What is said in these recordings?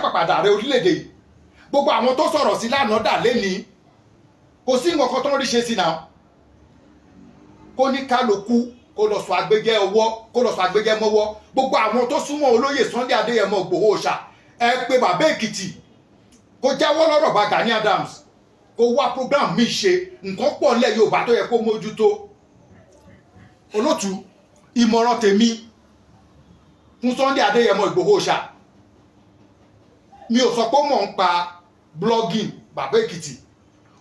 Ṣàpàpàdà ààrẹ orílẹ̀-èdè yìí. Gbogbo àwọn tó sọ̀rọ̀ sí lánàá dà lẹ́ni, kò sí nǹkan kan tó ń rí ṣe sí náà. Kó ní kálukú kó lọ sọ agbẹjẹ ọwọ́, kó lọ sọ agbẹjẹ mọ́wọ́. Gbogbo àwọn tó súnmọ́ olóyè Sunday Adéyẹmọ Ìgbòho Òòṣà, ẹ pé bàbá Èkìtì kó jáwọ́ lọ́rọ̀ bá Gani Adams, kó wá program mi ṣe. Nǹkan pọ̀ nílẹ̀ Yorùbá tó yẹ kó mójútó. Olótú, ìmọ̀ràn tèmi fún Sunday Adéyẹmọ Ìgbòho Òòṣà, mi ò sọ pé mò ń pa blogging bàbá Èkìtì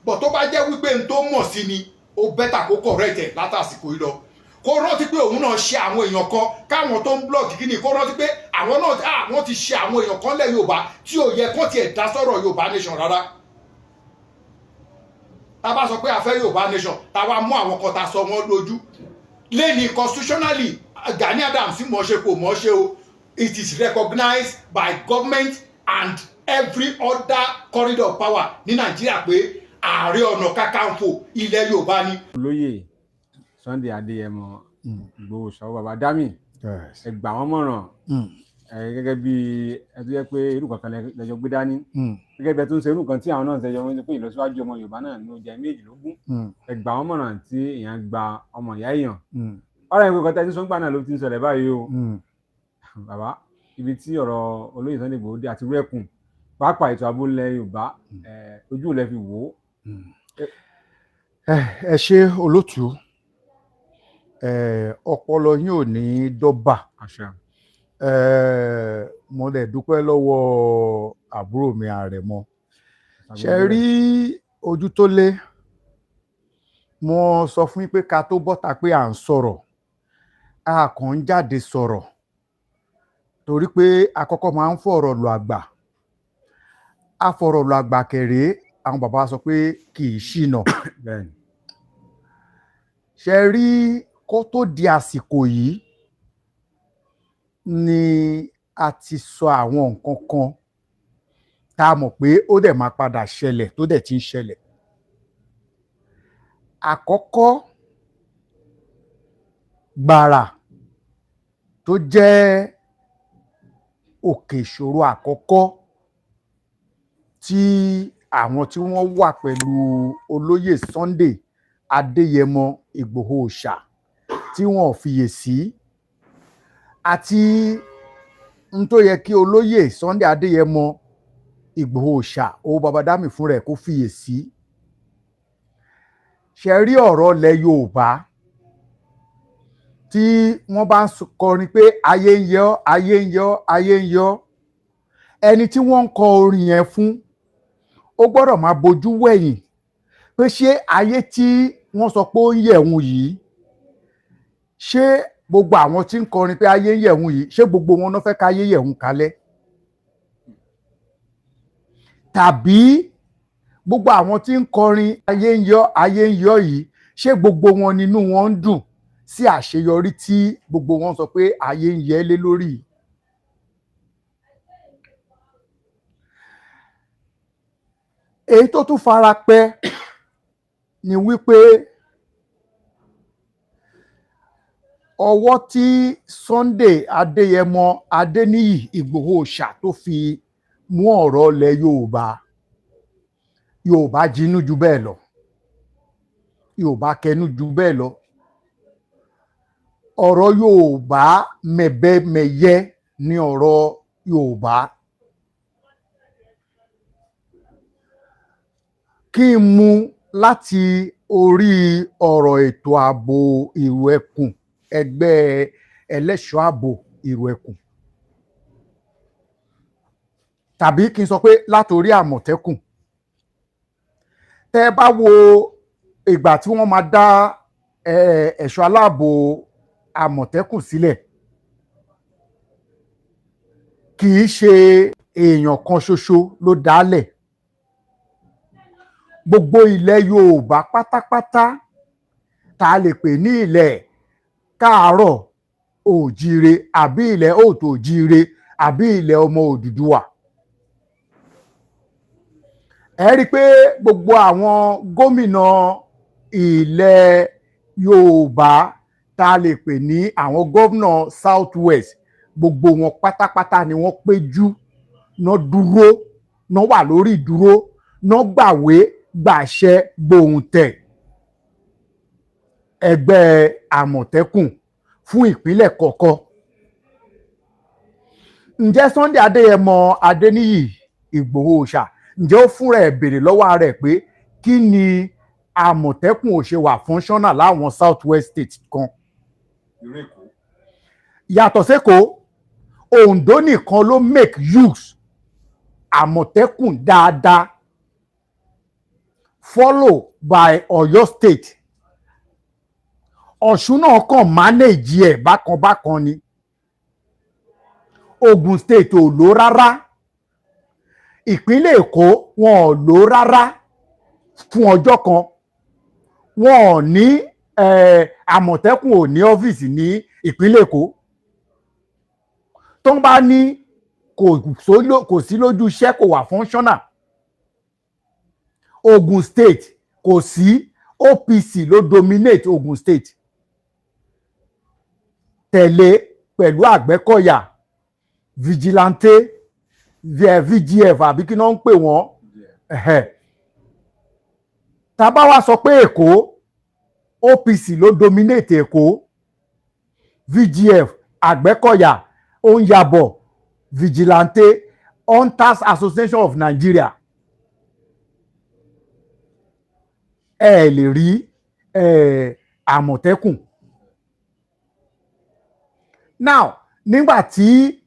bọ̀, tó bá jẹ́ wípé n tó mọ̀ sí ni, ó better kó correct ẹ̀ látàsìkò yìí lọ. Kó rántí pé òun náà ṣe àwọn èèyàn kan káwọn tó ń blog kí ni, kó rántí pé àwọn náà wọ́n ti ṣe àwọn èèyàn kan lẹ̀ Yorùbá tí ò yẹ kó tiẹ̀ dá sọ̀rọ̀ Yorùbá nation rárá. Tá a bá sọ pé a fẹ́ Yorùbá nation, tá a wá mú àwọn kan tá a sọ wọ́n lójú lẹ́ni, constitutionally, Gani Adams mọ̀ ṣe kò mọ̀ ṣe o, it is recognized by government and every other corridor of power ní Nàìjíríà pé Ààrẹ Ọ̀nà Kakanfò ilẹ̀ Yorùbá ni. Olóyè Sunday Adéyẹmọ Ìgbòho Ṣàwọ́, bàbá dami, ẹ gbà wọ́n mọ̀ràn ẹ gẹ́gẹ́ bí ẹ tó yẹ pé irú kankan lẹ́jọ́ gbé dání, gẹ́gẹ́ bí ẹ tó ń ṣe irú kan tí àwọn náà ń ṣẹjọ wọn pé ìlọsíwájú ọmọ Yorùbá náà ní ó jẹ méjìlélógún. Ẹ gbà wọ́n mọ̀ràn tí èèyàn gba ọmọ ìyá èèyàn. Ọ̀rọ̀ ìwé kan tẹ́ ẹ ti sọ ńgbà náà ló ti ń ṣẹlẹ̀ báyìí o. Bàbá, ibi tí ọ̀rọ̀ olóyè Sunday Igboho dé àti rẹ́kùn, pàápàá ètò ààbò ilẹ̀ Yorùbá, ojú lẹ fi wò ó? Ẹ ṣe, olótú. Ọpọlọ yín ò ní dọ́bà. Àṣẹ. Mo lè dúpẹ́ lọ́wọ́ àbúrò mi Àrẹ̀mọ. Ṣe rí ojú tó lé, mo sọ fún yín pé ká tó bọ́ta pé à ń sọ̀rọ̀, a kàn ń jáde sọ̀rọ̀ torí pé àkọ́kọ́ máa ń fọ̀rọ̀ lọ àgbà. A fọ̀rọ̀ lọ àgbà kẹrẹ́, àwọn bàbá wa sọ pé kì í ṣìnà. Ṣe rí, kó tó di àsìkò yìí ni a ti sọ àwọn nǹkan kan tá a mọ̀ pé ó dẹ̀ máa padà ṣẹlẹ̀, tó dẹ̀ ti ń ṣẹlẹ̀. Àkọ́kọ́ gbàrà tó jẹ́ òkè ìṣòro àkọ́kọ́ tí àwọn tí wọ́n wà pẹ̀lú olóyè Sunday Adéyẹmọ Ìgbòho Òòṣà tí wọ́n fiyè sí àti n tó yẹ kí olóyè Sunday Adéyẹmọ Ìgbòho Òòṣà, owó Babádámì fún rẹ̀, kó fiyè sí. Ṣe rí ọ̀rọ̀ ilẹ̀ Yorùbá tí wọ́n bá ń kọrin pé ayé ń yọ, ayé ń yọ, ayé ń yọ, ẹni tí wọ́n ń kọ orin yẹn fún, ó gbọ́dọ̀ máa bojú wẹ̀yìn pé ṣé ayé tí wọ́n sọ pé ó ń yẹ̀wùn yìí, ṣé gbogbo àwọn tí ń kọrin pé ayé ń yẹ̀wùn yìí, ṣé gbogbo wọn náà fẹ́ káyé yẹ̀wùn kalẹ̀? Tàbí gbogbo àwọn tí ń kọrin ayé ń yọ, ayé ń yọ yìí, ṣé gbogbo wọn nínú wọn ń dùn sí àṣeyọrí tí gbogbo wọn sọ pé ayé ń yẹ lé lórí yìí? Èyí tó tún fara pẹ́ ni wípé ọwọ́ tí Sunday Adéyẹmọ Adéníyì Ìgbòho Òòṣà tó fi mú ọ̀rọ̀ ilẹ̀ Yorùbá, Yorùbá jinú ju bẹ́ẹ̀ lọ, Yorùbá kẹnu ju bẹ́ẹ̀ lọ, ọ̀rọ̀ Yorùbá mẹ̀bẹ̀mẹ̀yẹ ni ọ̀rọ̀ Yorùbá. Kí n mú láti orí ọ̀rọ̀ ètò ààbò ìlú ẹkùn, ẹgbẹ́ ẹlẹ́ṣọ́ ààbò ìlú ẹkùn, tàbí kí n sọ pé látòrí Àmọ̀tẹ́kùn. Tẹ́ ẹ bá wo ìgbà tí wọ́n máa dá ẹ̀ṣọ́ aláàbò Àmọ̀tẹ́kùn sílẹ̀, kì í ṣe èèyàn kan ṣoṣo ló dálẹ̀. Gbogbo ilẹ̀ Yorùbá pátápátá tá a lè pè ní ilẹ̀ káàárọ̀ òjíire àbí ilẹ̀ òòtò òjíire àbí ilẹ̀ ọmọ Odùduwà. Ẹ rí i pé gbogbo àwọn gómìnà ilẹ̀ Yorùbá tá a lè pè ní àwọn gómìnà South West, gbogbo wọn pátápátá ni wọ́n péjú Náà dúró, náà wà lórí ìdúró, náà gbàwé gbàṣẹ gbòǹtẹ̀ ẹgbẹ́ Àmọ̀tẹ́kùn fún ìpínlẹ̀ kọ̀ọ̀kan. Ǹjẹ́ Sunday Adéyẹmọ Adéníyì Ìgbòho Òòṣà, ǹjẹ́ ó fúnra ẹ̀ béèrè lọ́wọ́ ara ẹ̀ pé kí ni Àmọ̀tẹ́kùn ò ṣe wà functional láwọn South West state kan? Irú Èkó. Yàtọ̀ sẹ́kọ̀ọ́, Oǹdó nìkan ló make use Àmọ̀tẹ́kùn dáadáa, follow by Ọ̀yọ́ state. Ọ̀ṣun náà kàn manage ẹ̀ bákan bákan ni. Ogun state ò lò rárá. Ìpínlẹ̀ Èkó, wọn ò lò rárá fún ọjọ́ kan. Wọn ò ní Àmọ̀tẹ́kùn ò ní ọ́fíìsì ní ìpínlẹ̀ Èkó. Tó ń bá ní kò sí lójú iṣẹ́, kò wà functional. Ogun state kò sí, OPC ló dominate Ogun state, tẹ̀lé pẹ̀lú Àgbẹ̀kọ̀yà, vigilante, VGF àbí kí náà ń pè wọ́n. Tá bá wá sọ pé Èkó, OPC ló dominate Èkó, VGF, Àgbẹ̀kọ̀yà, Òǹyàbọ̀, vigilante, Hunters Association of Nigeria. Ẹ lè rí Àmọ̀tẹ́kùn. Now, nígbà tí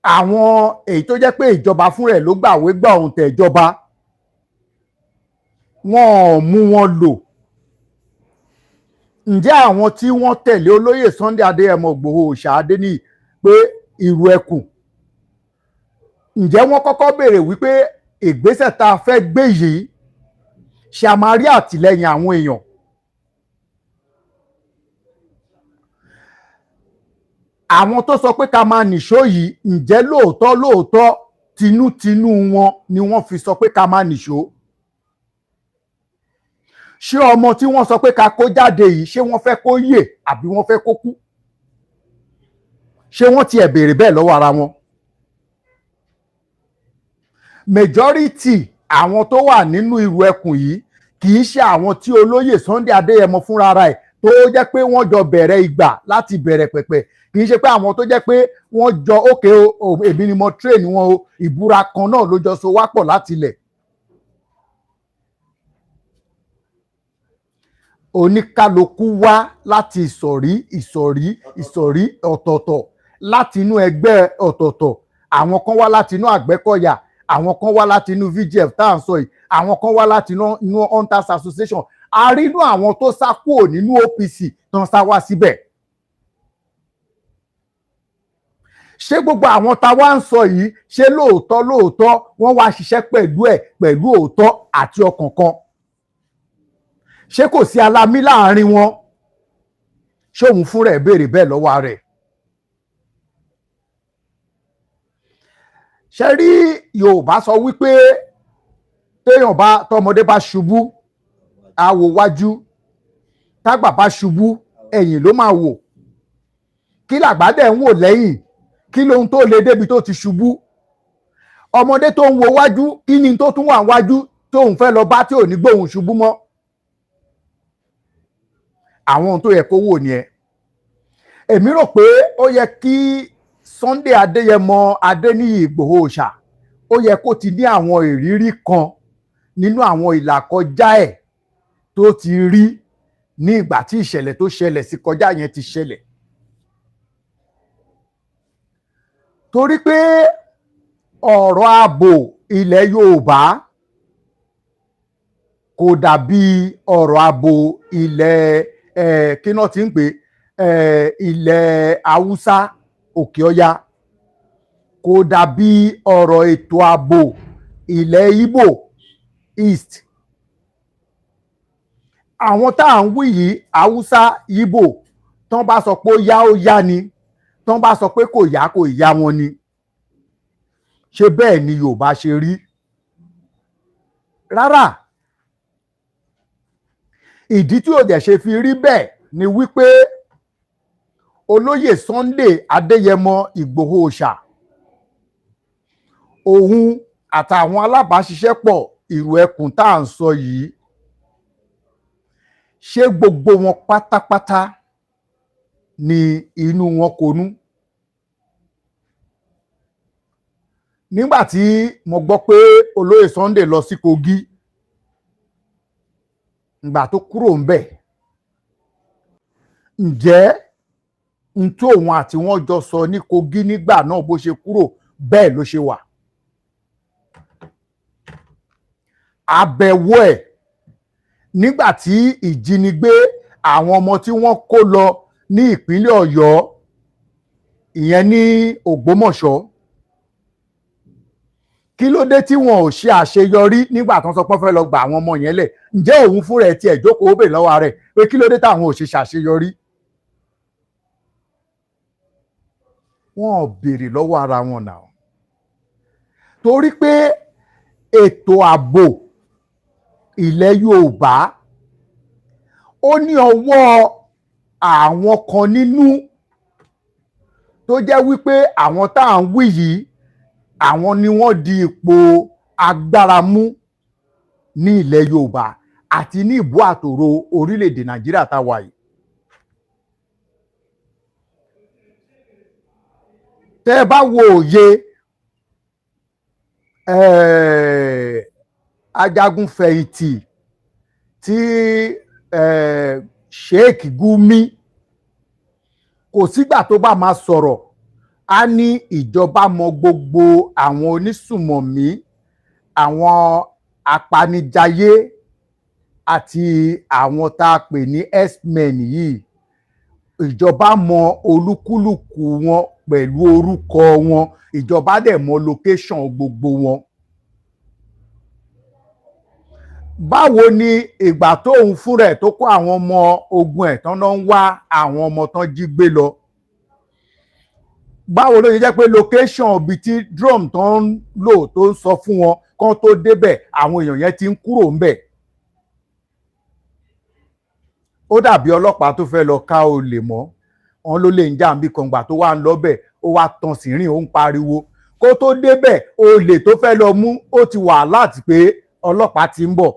àwọn èyí tó jẹ́ pé ìjọba fúnra ẹ̀ ló gbàwé gbà ohun tẹ̀ ìjọba, wọn ò mú wọn lò. Ǹjẹ́ àwọn tí wọ́n tẹ̀lé olóyè Sunday Adéyẹmọ Ìgbòho Òòṣà Adéníyì pé ìrù ẹkùn, ǹjẹ́ wọ́n kọ́kọ́ béèrè wípé ìgbésẹ̀ tá a fẹ́ gbé yìí, ṣe a máa rí àtìlẹ́yìn àwọn èèyàn? Àwọn tó sọ pé ká máa nìṣó yìí, ǹjẹ́ lóòótọ́ lóòótọ́ tinútinú wọn ni wọ́n fi sọ pé ká máa nìṣó? Ṣé ọmọ tí wọ́n sọ pé ká kó jáde yìí, ṣé wọ́n fẹ́ kó yè àbí wọ́n fẹ́ kó kú? Ṣé wọ́n tiẹ̀ béèrè bẹ́ẹ̀ lọ́wọ́ ara wọn? Majority àwọn tó wà nínú ìrù ẹkùn yìí kì í ṣe àwọn tí olóyè Sunday Adéyẹmọ fúnra ara ẹ̀ tó jẹ́ pé wọ́n jọ bẹ̀rẹ̀ ìgbà láti bẹ̀rẹ̀ pẹ̀pẹ̀. Kì í ṣe pé àwọn tó jẹ́ pé wọ́n jọ ókè o, èmi ni mo train wọn o, ìbúra kan náà ló jọ so wá pọ̀ láti ilẹ̀. Oníkálukú wá láti ìsọ̀rí ìsọ̀rí ìsọ̀rí ọ̀tọ̀ọ̀tọ̀, láti inú ẹgbẹ́ ọ̀tọ̀ọ̀tọ̀. Àwọn kan wá láti inú Àgbẹ̀kọ̀yà, àwọn kan wá láti inú VGF tá à ń sọ yìí, àwọn kan wá láti inú Hunters Association. A rí inú àwọn tó sá kúrò nínú OPC tán sá wá síbẹ̀. Ṣé gbogbo àwọn tá wá ń sọ yìí, ṣé lóòótọ́ lóòótọ́ wọ́n wá ṣiṣẹ́ pẹ̀lú ẹ̀ pẹ̀lú òótọ́ àti ọkàn kan? Ṣé kò sí alamí láàrin wọn? Ṣé òun fúnra ẹ̀ béèrè bẹ́ẹ̀ lọ́wọ́ rẹ̀? Ṣe rí Yorùbá sọ wípé téèyàn bá tọmọdé bá ṣubú, á wò wájú, tágbà bá ṣubú, ẹ̀yìn ló máa wò. Kí làgbà dẹ̀ ń wò lẹ́yìn? Kí lóhun tó lè débi tó ti ṣubú? Ọmọdé tó ń wo wájú, kí ni tó tún wà wájú tóun fẹ́ lọ bá tí ò ní gbóhùn ṣubú mọ́? Àwọn ohun tó yẹ kó wò ni ẹ. Èmi rò pé ó yẹ kí Sunday Adéyẹmọ Adéníyì Ìgbòho Òòṣà, ó yẹ kó ti ní àwọn ìrírí kan nínú àwọn ìlàkọjá ẹ̀ tó ti rí ní ìgbà tí ìṣẹ̀lẹ̀ tó ṣẹlẹ̀ sí kọjá yẹn ti ṣẹlẹ̀. Torí pé ọ̀rọ̀ ààbò ilẹ̀ Yorùbá kò dàbí ọ̀rọ̀ ààbò ilẹ̀ kí náà ti ń pè ilẹ̀ Haúsá Òkè Ọya, kò dàbí ọ̀rọ̀ ètò ààbò ilẹ̀ Ìgbò East. Àwọn tá à ń wí yìí, Haúsá, Ìgbò, tán bá sọ pé ó yá ó yá ni, tán bá sọ pé kò yá kò yá wọn ni. Ṣé bẹ́ẹ̀ ni Yorùbá ṣe rí? Rárá. Ìdí tí ò dẹ̀ ṣe fi rí bẹ́ẹ̀ ni wípé olóyè Sunday Adéyẹmọ Ìgbòho Òòṣà Òun àtàwọn alábàáṣiṣẹ́pọ̀ ìrù ẹkùn tá à ń sọ yìí, ṣé gbogbo wọn pátápátá ni inú wọn konú? Nígbà tí mo gbọ́ pé olóyè Sunday lọ sí Kogi, ìgbà tó kúrò ńbẹ̀, ǹjẹ́ n tó òun àti wọn jọ sọ ní Kogi nígbà náà bó ṣe kúrò bẹ́ẹ̀ ló ṣe wà? Àbẹ̀wò ẹ̀ nígbà tí ìjínigbé àwọn ọmọ tí wọ́n kó lọ ní ìpínlẹ̀ Ọ̀yọ́, ìyẹn ní Ògbómọ̀ṣọ́, kí ló dé tí wọn ò ṣe àṣeyọrí nígbà tó ń sọ pé wọ́n fẹ́ lọ gba àwọn ọmọ yẹn lẹ̀? Ǹjẹ́ òun fúnra ẹ̀ tiẹ̀ jókòó ó bèèrè lọ́wọ́ rẹ̀ pé kí ló dé táwọn ò ṣe ṣàṣeyọrí? Wọn ò béèrè lọ́wọ́ ara wọn náà, torí pé ètò ààbò ilẹ̀ Yorùbá ó ní ọwọ́ àwọn kan nínú tó jẹ́ wípé àwọn tá à ń wí yìí, àwọn ni wọ́n di ipò agbára mú ní ilẹ̀ Yorùbá àti ní ìbú àtòrò orílẹ̀-èdè Nàìjíríà tá a wà yìí. Tẹ́ ẹ bá wo òye ajagunfẹ̀yìntì tí Sheikh Gumi, kò sígbà tó bá máa sọ̀rọ̀ á ní ìjọba mọ gbogbo àwọn onísùmọ̀mí, àwọn apanijayé àti àwọn tá a pè ní x-men yìí. Ìjọba mọ olúkúlùkù wọn pẹ̀lú orúkọ wọn, ìjọba dẹ̀ mọ location gbogbo wọn. Báwo ni ìgbà tóun fúnra ẹ̀ tó kó àwọn ọmọ ogun ẹ̀ tán náà ń wá àwọn ọmọ tán jí gbé lọ? Báwo ló ṣe jẹ́ pé location ibi tí drone tó ń lò tó ń sọ fún wọn kán tó débẹ̀, àwọn èèyàn yẹn ti ń kúrò ńbẹ̀? Ó dàbí ọlọ́pàá tó fẹ́ lọ ká olè mọ́ wọn, ló lè ń jà níbi kan, gbà tó wà ń lọ́bẹ̀ ó wá tan sìnrìn, ó ń pariwo. Kó tó débẹ̀, olè tó fẹ́ lọ mú ó ti wà láti pé ọlọ́pàá ti ń bọ̀.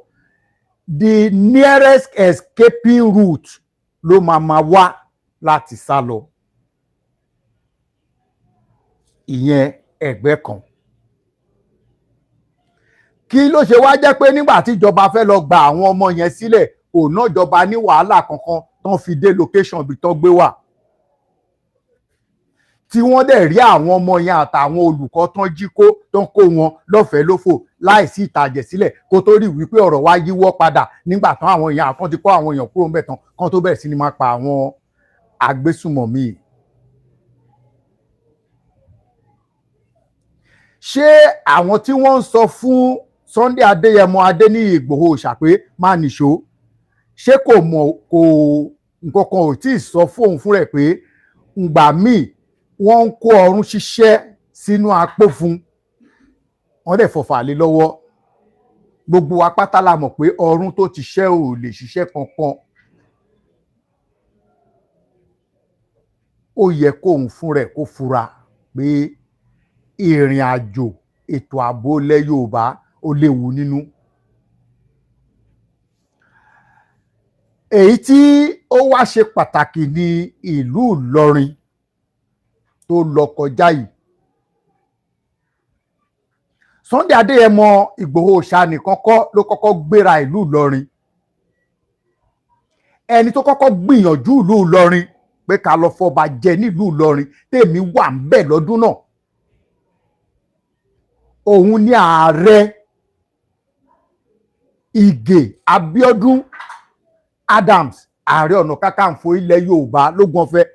The nearest escaping route ló máa ma wá láti sá lọ. Ìyẹn ẹgbẹ́ kan. Kí ló ṣe wá jẹ́ pé nígbà tí ìjọba fẹ́ lọ gba àwọn ọmọ yẹn sílẹ̀, kò ná ìjọba ní wàhálà kankan tán fi dé location ibi tán gbé wà, tí wọ́n dẹ̀ rí àwọn ọmọ yẹn àtàwọn olùkọ́ tán jí kó tán kó wọn lọ́fẹ̀ẹ́ lófò láìsí ìtàjẹ̀ sílẹ̀, kó tó rí wípé ọ̀rọ̀ wá yíwọ́ padà nígbà tán àwọn èèyàn kan ti kó àwọn èèyàn kúrò ńbẹ̀ tán kán tó bẹ̀rẹ̀ sí ni máa pa àwọn agbésùmọ̀mí. Ṣé àwọn tí wọ́n ń sọ fún Sunday Adéyẹmọ Adéníyì Ìgbòho ṣàpé má nìṣó, ṣé kò mọ̀, kò nǹkan kan ò tí ì sọ fóun fún rẹ̀ pé ǹgbà míì wọ́n ń kó ọrún ṣiṣẹ́ sínú apó fún wọ́n dẹ̀ fọ̀fà lé lọ́wọ́? Gbogbo wa pátá la mọ̀ pé ọrún tó ti ṣẹ́ ò lè ṣiṣẹ́ kankan. Ó yẹ kóun fún rẹ̀ kó fura pé ìrìn àjò ètò ààbò ilẹ̀ Yorùbá ó léwu nínú. Èyí tí ó wá ṣe pàtàkì ní ìlú Ìlọrin tó lọ kọjá yìí. Sunday Adéyẹmọ Ìgbòho ṣá nìkan kọ́ ló kọ́kọ́ gbéra ìlú Ìlọrin. Ẹni tó kọ́kọ́ gbìyànjú ìlú Ìlọrin pé ká lọ fọba jẹ nílùú Ìlọrin, tèmi wà ń bẹ̀ lọ́dún náà, òun ni ààrẹ Ìgè Abíọ́dún Adams, ààrẹ ọ̀nà kakanfò ilẹ̀ Yorùbá lógún ọ̀fẹ́.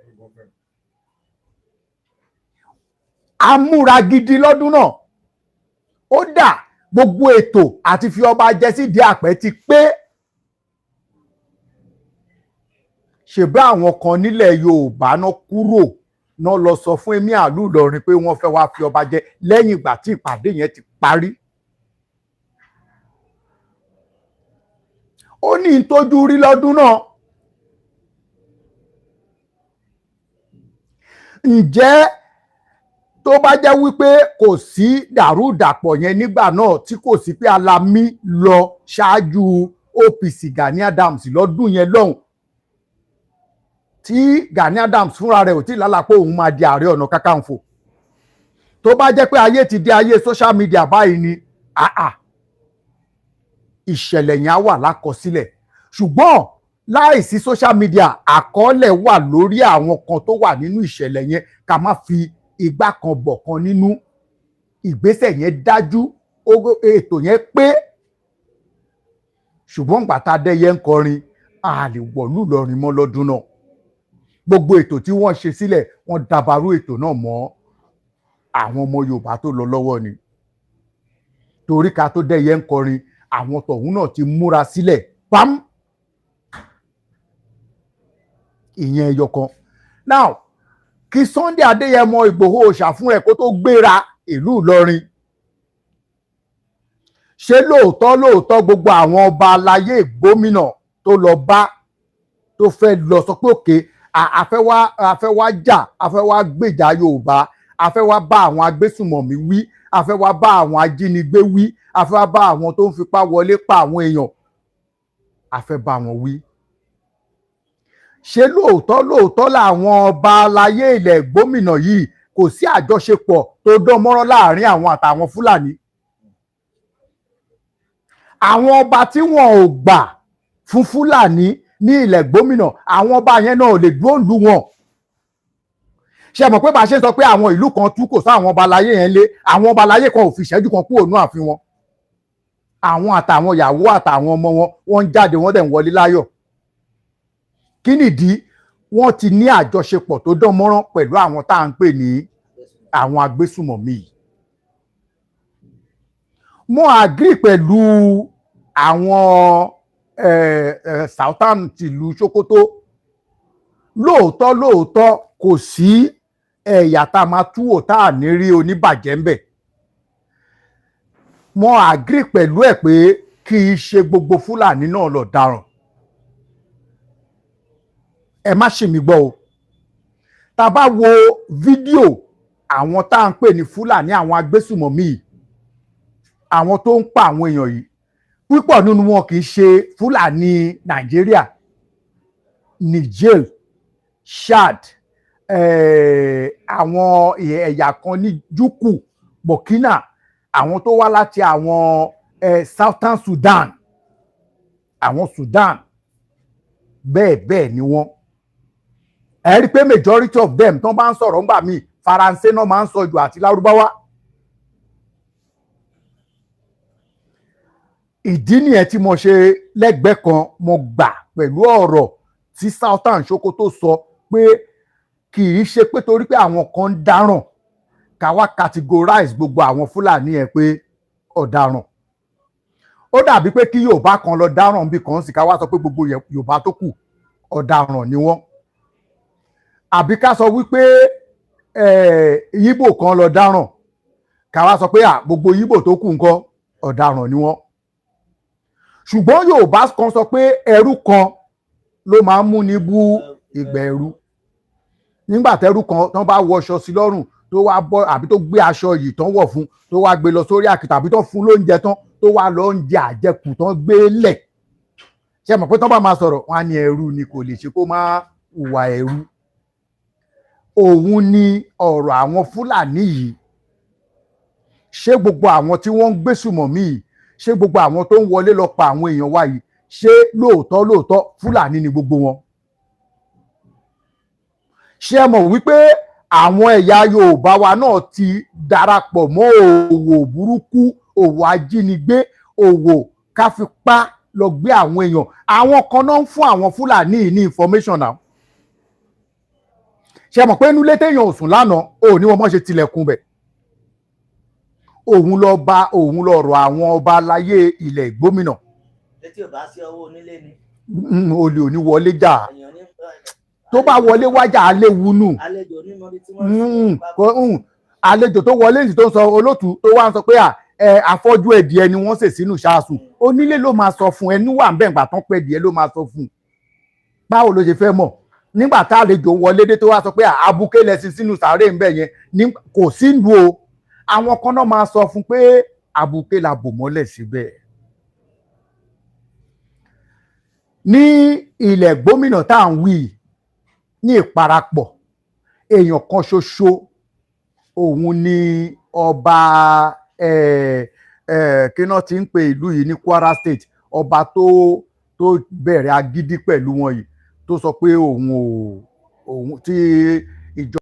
Amúra gidi lọ́dún náà, ó dà gbogbo ètò àti fi ọba jẹ sídìí àpẹ ti pé. Ṣèbá àwọn kan nílẹ̀ Yorùbá náà kúrò náà lọ sọ fún Emir ìlú Ìlọrin pé wọ́n fẹ́ wá fi ọba jẹ lẹ́yìn ìgbà tí ìpàdé yẹn ti parí. Ó ní ìtọ́jú rí lọ́dún náà. Ǹjẹ́ Tó bá jẹ́ wípé kò sí dàrúdàpọ̀ yẹn nígbà náà, tí kò sí pé Alamí lọ ṣáájú OPC Gani Adams lọ́dún yẹn lọ́hùn, tí Gani Adams fúnra rẹ̀ ò tí lálàá pé òun máa di Ààrẹ Ọ̀nà Kakanfò, tó bá jẹ́ pé ayé ti di ayé social media báyìí ni, àà, ìṣẹ̀lẹ̀ yẹn á wà lákọsílẹ̀. Ṣùgbọ́n láìsí social media, àkọọ́lẹ̀ wà lórí àwọn kan tó wà nínú ìṣẹ̀lẹ̀ yẹn. Ká má fi igbá kan bọ̀ kan nínú, ìgbésẹ̀ yẹn dájú, ètò yẹn pé. Ṣùgbọ́n gbàtà dẹ́yẹ ń kọrin, a lè wọ̀lú Ìlọrin mọ́ lọ́dún náà. Gbogbo ètò tí wọ́n ṣe sílẹ̀, wọ́n dabarú ètò náà mọ́ àwọn ọmọ Yorùbá tó lọ lọ́wọ́ ni, torí ká tó dẹ́yẹ ń kọrin, àwọn tọ̀hún náà ti múra sílẹ̀ pam. Ìyẹn ẹyọ kan. Now, kí Sunday Adéyẹmọ Ìgbòho Òòṣà fún ẹ kó tó gbéra ìlú Ìlọrin, ṣé lóòótọ́ lóòótọ́ gbogbo àwọn ọba aláyé gómìnà tó lọ bá, tó fẹ́ lọ sọ pé òkè, a fẹ́ wá jà, a fẹ́ wá gbèjà Yorùbá, a fẹ́ wá bá àwọn agbésùmọ̀mí wí, a fẹ́ wá bá àwọn ajínigbé wí, a fẹ́ wá bá àwọn tó ń fipá wọlé pa àwọn èèyàn, a fẹ́ bá wọn wí, ṣé lóòótọ́ lóòótọ́ làwọn ọba aláyé ilẹ̀ gómìnà yìí kò sí àjọṣepọ̀ tó dán mọ́rán láàrin àwọn àtàwọn Fúlàní? Àwọn ọba tí wọn ò gbà fún Fúlàní ní ilẹ̀ gómìnà, àwọn ọba yẹn náà ò lè dúró lù wọn. Ṣe mọ̀ pé bá a ṣe ń sọ pé àwọn ìlú kan tú kò sáwọn ọba aláyé yẹn lé, àwọn ọba aláyé kan ò fi ìṣẹ́jú kan kúrò ní ààfin wọn. Àwọn àtàwọn ìyàwó àtàwọn ọmọ wọn, wọ́n ń jáde, wọ́n dẹ̀ ń wọlé láyọ̀. Kí nìdí? Wọ́n ti ní àjọṣepọ̀ tó dán mọ́rán pẹ̀lú àwọn tá à ń pè ní àwọn agbésùmọ̀mí yìí. Mo agree pẹ̀lú àwọn Sultan tìlú Sokoto. Lóòótọ́ lóòótọ́, kò sí ẹ̀yà tá a máa túwò tá à ní rí oníbàjẹ́ ńbẹ̀. Mo agree pẹ̀lú ẹ̀ pé kì í ṣe gbogbo Fúlàní náà lọ daràn. Ẹ má ṣì mí gbọ́ o. Tá a bá wo fídíò àwọn tá à ń pè ní Fúlàní, àwọn agbésùmọ̀mí yìí, àwọn tó ń pa àwọn èèyàn yìí, púpọ̀ nínú wọn kì í ṣe Fúlàní Nàìjíríà. Niger, Chad, àwọn ẹ̀yà kan ní Juku, Burkina, àwọn tó wá láti àwọn Southern Sudan, àwọn Sudan, bẹ́ẹ̀ bẹ́ẹ̀ ni wọ́n. Ẹ rí i pé majority of them tó bá ń sọ̀rọ̀ ńgbà míì, Faransé náà máa ń sọ jù àti Lárúbáwá. Ìdí nìyẹn tí mo ṣe lẹ́gbẹ̀ẹ́ kan, mo gbà pẹ̀lú ọ̀rọ̀ tí Sultan Sokoto sọ pé kì í ṣe pé torí pé àwọn kan ń dáràn, ká wá categorize gbogbo àwọn Fúlàní yẹn pé ọ̀daràn. Ó dàbí pé kí Yorùbá kan lọ dáràn bí kan sì, ká wá sọ pé gbogbo Yorùbá tó kù, ọ̀daràn ni wọ́n, àbí ká sọ wípé Yíbò kan lọ dáràn, ká wá sọ pé gbogbo Yíbò tó kù ńkọ́, ọ̀daràn ni wọ́n. Ṣùgbọ́n Yorùbá kan sọ pé ẹrú kan ló máa ń múni bú ìgbà ẹrú. Nígbà tẹrú kan tán bá wọṣọ sí lọ́rùn, tó wá bọ́, àbí tó gbé aṣọ yìí tán wọ̀ fún, tó wá gbé lọ sórí àkìtàn, àbí tán fún lóúnjẹ tán, tó wá lọ ń jẹ àjẹkù tán gbé lẹ̀, ṣe mọ̀ pé tán bá máa sọ̀rọ̀, wọn á ní ẹrú ni, kò lè ṣe kó má hùwà ẹrú. Òun ni ọ̀rọ̀ àwọn Fúlàní yìí. Ṣé gbogbo àwọn tí wọ́n ń gbésùmọ̀mí yìí, ṣé gbogbo àwọn tó ń wọlé lọ pa àwọn èèyàn wa yìí, ṣé lóòótọ́ lóòótọ́ Fúlàní ni gbogbo wọn? Ṣé ẹ mọ̀ wípé àwọn ẹ̀yà Yorùbá wa náà ti darapọ̀ mọ́ òwò burúkú, òwò ajínigbé, òwò káfipá lọ gbé àwọn èèyàn? Àwọn kan náà ń fún àwọn Fúlàní yìí ní information náà. Ṣé mọ̀ pé inú ilé téèyàn ò sùn lánàá, ò ní wọn mọ̀ ṣe tilẹ̀kùn bẹ̀. Òun lọ bá òun lọ rọ àwọn ọba aláyé ilẹ̀ ìgbómìnà. Létí ò bá sí ọwọ́ onílé ni. Olè ò ní wọlé jà. Èèyàn ní. Tó bá wọlé wájà, aléwu nù. Àlejò onímọ̀ bí tí wọ́n sì Àlejò tó wọlé ní tó ń sọ olótù, tó wá ń sọ pé à ẹ afọ́jú ẹ̀dìẹ ni wọ́n sè sínú ṣáàsùn, onílé ló máa sọ fún ẹ níwà ń bẹ̀ ǹgbà tán pẹ́ ẹ̀dìẹ ló máa sọ fún un. Báwo ló ṣe fẹ́ mọ̀? Nígbà tá àlejò wọlé dé, tó wá sọ pé abuké lẹ́sìn sínú sàárè ń bẹ̀ yẹn ní kò sílùú o, àwọn kan náà máa sọ fún pé abuké la bò mọ́lẹ̀ síbẹ̀. Ní ilẹ̀ gómìnà tá à ń wí yìí, ní Ìparapọ̀, èèyàn kan ṣoṣo òun ni ọba kí náà ti ń pe ìlú yìí ní Kwara State, ọba tó bẹ̀rẹ̀ agídí pẹ̀lú wọn yìí, tó sọ pé òun ò òun tí ìjọba.